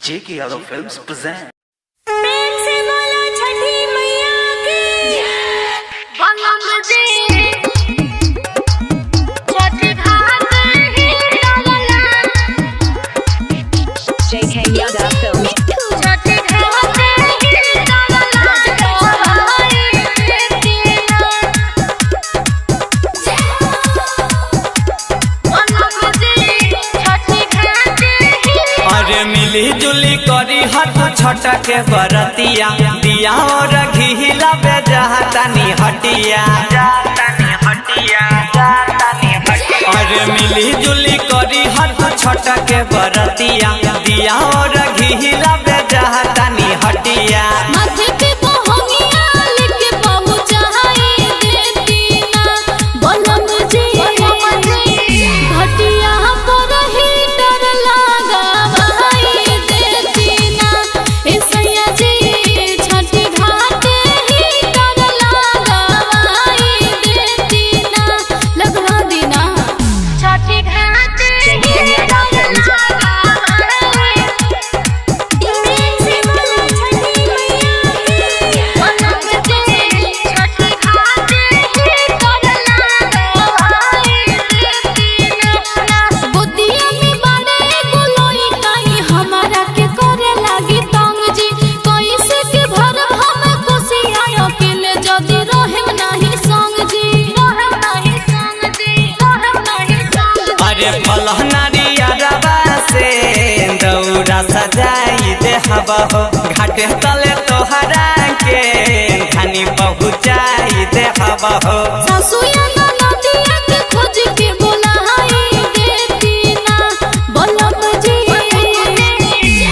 J.K. Yadav Films present. प्रेम से बोलो छठी मैया की JK Yadav Films. अरे मिली जुली करी हथ छटक के बरतिया दिया और घिला बे जहातानी हटिया अरे मिली जुली करी हथ छटक के बरतिया दिया और घिला बे जहातानी हटिया। माथे पे बहंगिया लेके पहुँचाई देती ना बलम जी, घटिया पर ही डर लगावाई देती ना ए सैया जी, छठी घाट ही डर लगावाई देती ना लगवा दीना छठी घाट JK Yadav Films. अरे फलहनारिया रवा से दौरा सजाई दे हवा हो घाटे तले तोहरा के धनी पहुँचाई दे हवा हो। सासुया ननदिया के खोज के बोलाई देती ना बलम जी,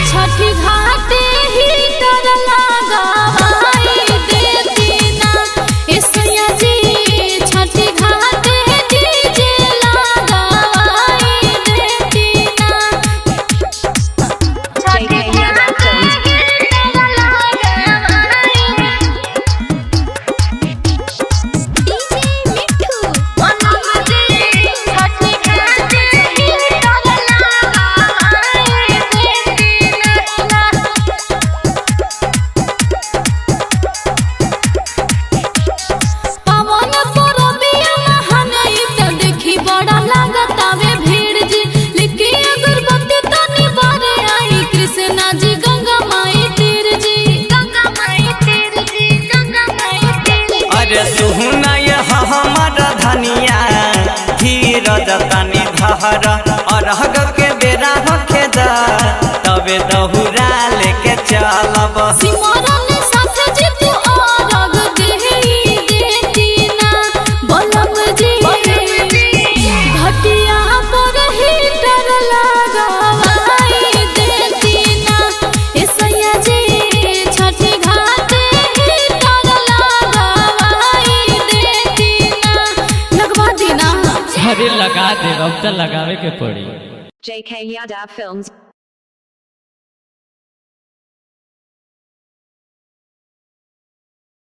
छठी घाटे ही डर लगावाई देती ना ए सैया जी, छठी घाटे डीजे लगावाई देती ना। JK Yadav Films. पवन परबिया महानई त देखी बड़ा लागतावे भीड़ जी, लेके अगरबत्ती तनी बारे आई कृष्णा जी गंगा माई तीर जी, गंगा माई तीर जी, गंगा माई तीर। अरे सुहुना ये हमर धनिया धीरज तनी धहर अरहग के बेरा होखे दा तबे दहुरा लेके चलब। सिमरन साथ जी तू अरग देही देती ना बलम जी, घटिया पर ही डर लगावाई देती ना ए सैया जी, छठी घाट ही डर लगावाई देती ना लगवा दीना। अरे लगा दे, अब तो लगावे के पड़ी। JK Yadav Films.